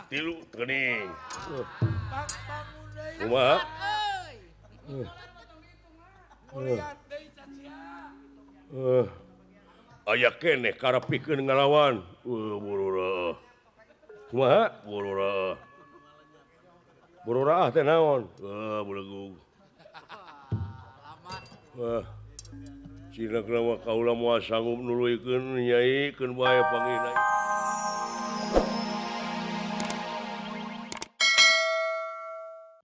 Tilu geuning. Kumaha? Aya keneh karepikeun ngalawan. Burura. Kumaha? Burura. Burura teh naon? Belegug. Wah. Cina kenapa kaula moal sanggup nuluykeun nyai keun bae panggilna.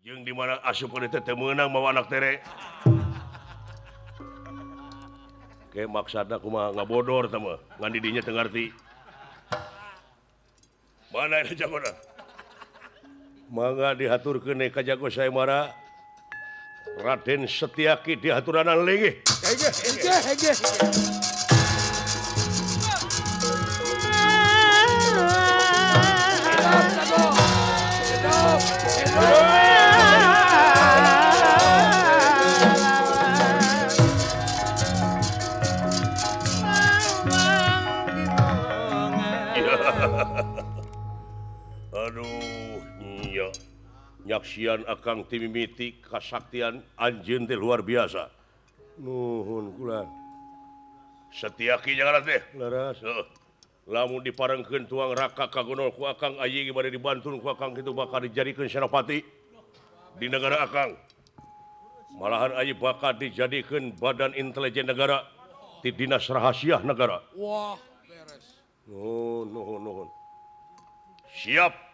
Jeung di mana asup teh teu meunang mawa anak tere. Ke maksudna kumaha ngabodor teh mah, ngan di dinya teu ngarti. Mana eta jagona? Mangga dihaturkeun ka jago Saemara. Raden Setiaki dihaturanan linggih. Hege. Aduh, iya. Nyaksian akang timimiti kasaktian anjeun teh luar biasa. Nuhun kula. Setiaki jangan teh. Leres. Heeh. Lamun diparengkeun tuang raka kagonol ku akang ayi bade dibantun ku akang kitu bakal dijadikeun senopati di negara akang. Malahan ayi bakal dijadikeun badan intelijen negara di dinas rahasia negara. Wah, beres. Nuhun, nuhun, nuhun. Siap.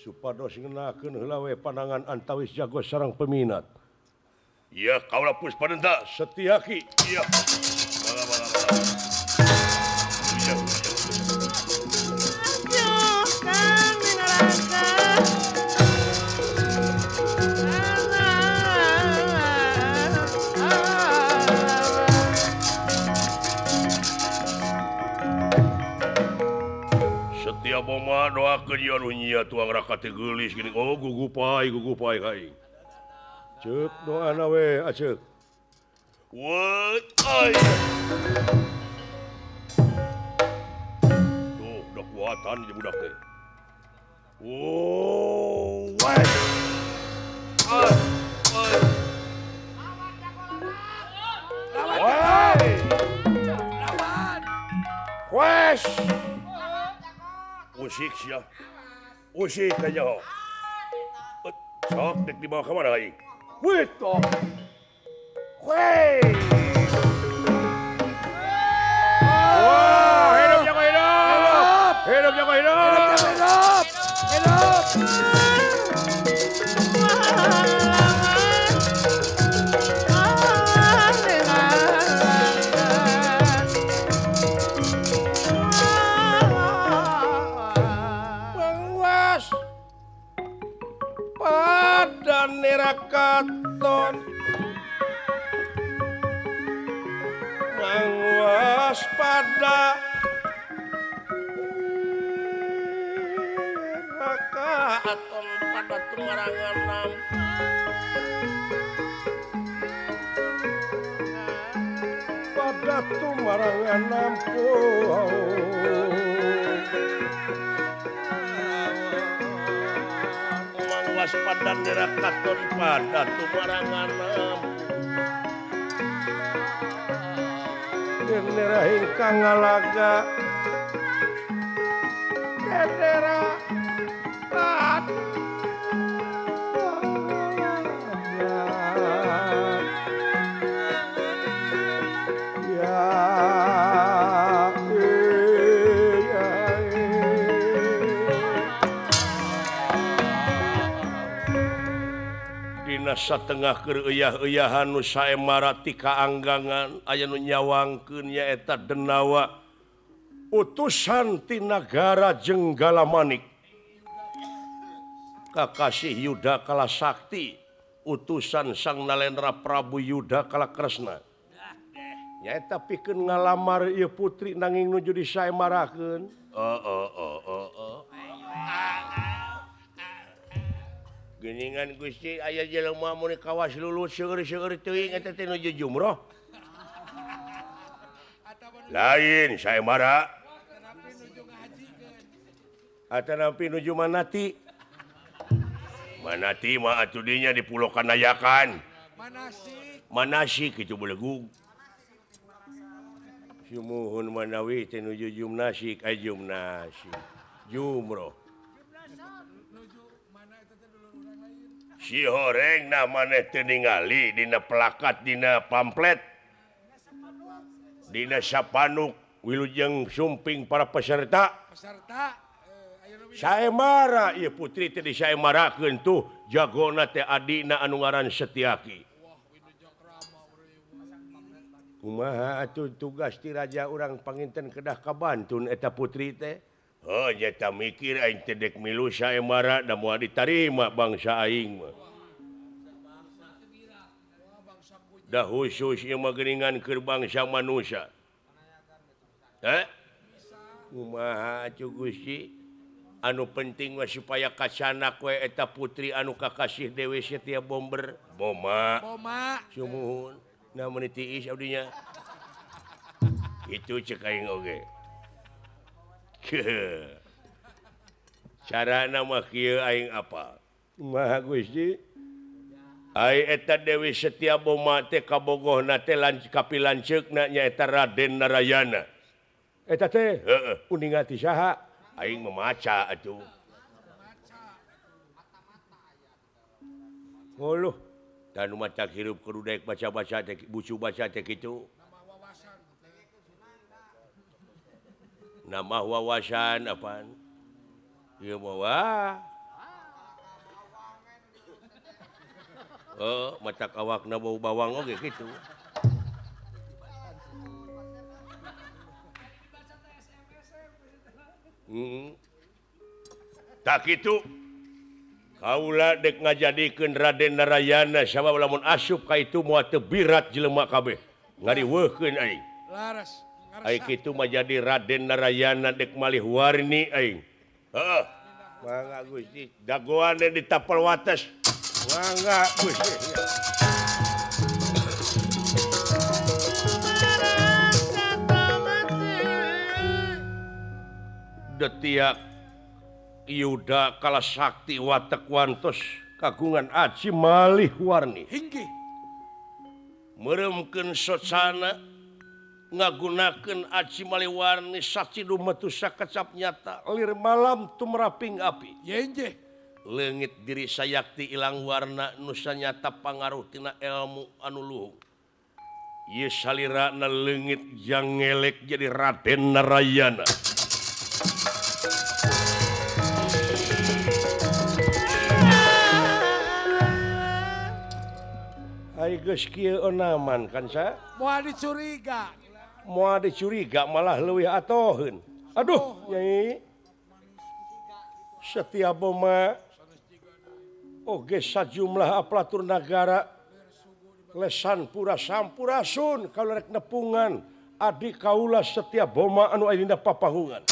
Supados ngenakeun heula we pandangan antawis jago sareng peminat. Iya, kaula Puspadenta Setiaki. Iya. Mangga, mangga, mangga. Iya. Setiap mama doakeun ieu anu nya tuang raka teh geulis gini. Oh, gugupai, gugupai ka aing. Ceuk doana we, aceuk. Weuh, ai. Tuh, udah kuatan ieu budak teh. Oh, weh. Ai, ai. Lawan. Lawan. Wes. Usik sia. Usik aja. Sok dek dibawa ka mana aing? Wih toh. Weh. Wah, hidup jago hidup. Hidup jago hidup. Hidup hidup. Katon mangwas pada rakaton pada tumarangan nampu pada tumarangan nampu pada nerakaton pada tumarangan nampu dendera ingkang ngalaga dendera satengah keur euyah-euyahan nu saemara ti kaanggangan aya nu nyawangkeun nyaeta Denawa utusan ti nagara Jenggala Manik kakasih Yuda Kala Sakti utusan Sang Nalendra Prabu Yuda Kala Kresna nyaeta pikeun ngalamar ieu putri nanging nuju disaemarakeun. Geningan Gusti aya jelema mun kawas lulus seueur-seueur teuing eta teh nuju jumroh. Lain saemara. Atanapi nuju Manati. Manati mah atuh dinya di Pulau Kanayakan. Manasik. Manasik kitu belegug. Sumuhun manawi teh nuju jumnasik ai jumnasik. Jumroh. Si horeng nah maneh teu ningali dina plakat dina pamflet. Dina sapanuk wilujeng sumping para peserta. Peserta Saemara ieu putri teh disaemarakeun tuh jagona teh adina anu ngaran Setiaki. Kumaha atuh tugas ti raja urang panginten kedah kabantun eta putri teh? Oh nyata mikir aing teh dek milu saemara da moal ditarima bangsa aing mah. Da khusus ieu mah geuningan keur bangsa manusia. Heh? Kumaha atuh Gusti? Anu penting mah supaya kacanak we eta putri anu kakasih Dewi Setia Bomber. Boma. Boma. Sumuhun. Nah meuni tiis abdinya. Itu cek aing oge. Carana mah kieu aing apa? Kumaha Gusti? Ai eta Dewi Setia Boma teh kabogohna teh kapilanceukna nyaeta Raden Narayana. Eta teh heeh uninga ti saha? Aing memaca atuh. Huluh, dan nu maca hirup kudu daek baca-baca teh bucu baca teh kitu. Nama wawasan apaan? Ieu mah wah. Oh, matak awakna bau bawang oge kitu. Tak kitu. Kaula dek ngajadikeun Raden Narayana sabab lamun asup ka itu moal teu birat jelema kabeh. Ngariweuhkeun aing. Laras. Aing kitu mah jadi Raden Narayana dek malih warni aing. Heeh. Mangga Gusti, dagoan di tapel wates. Mangga Gusti. Detiak Yuda kala sakti watek wantos kagungan aji malih warni. Inggih. Meremkeun socana ngagunakeun aji malih warni saci dumetu sakecap nyata lir malam tumraping api. Inggih. Leungit diri sayakti ilang warna nu sanyata pangaruh tina ilmu anu luhung. Ieu salirana leungit jang ngelek jadi Raden Narayana. Ai geus kieu onaman kan sa? Moal dicuriga. Moal dicuriga malah leuwih atoheun. Aduh, Nyai. Setia Boma oge sajumlah aparatur nagara lesan pura sampurasun kalau rek nepungan adik kaula Setia Boma anu aya dina papahungan.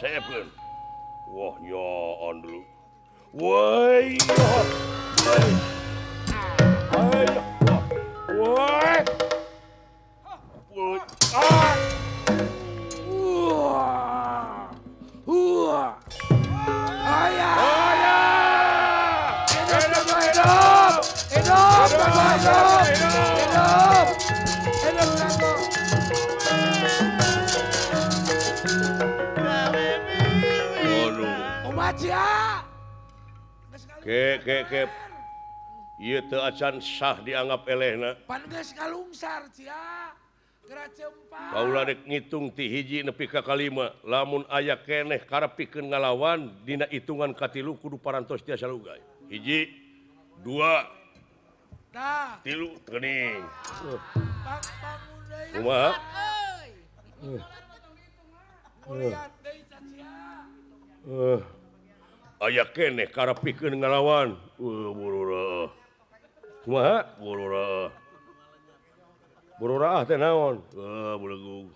Seven. Wah, nyaan dulu. Woi. Woi. Woi. Woi. Ah. Wah. Wah. Ayah. Ayah. Hidup, hidup. Hidup, hidup. Hidup. Hidup. Ke ieu teu acan sah dianggap elehna. Pan geus kalungsar cia. Geura cempa. Kaula rek ngitung ti hiji nepi ka kalima. Lamun aya keneh karepikeun ngalawan dina hitungan katilu kudu parantos tiasa lugay. Hiji, dua, tah, tilu teuning. Kumaha? Aya keneh karepikeun ngalawan. Burura. Kumaha? Borora. Borora teh naon? Ah, belegug.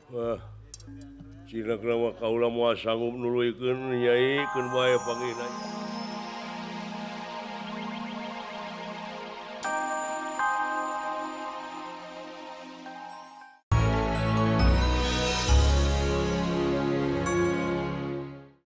Wah. Cina kenapa kaula moal sanggup nuluykeun Nyai keun bae panggihna.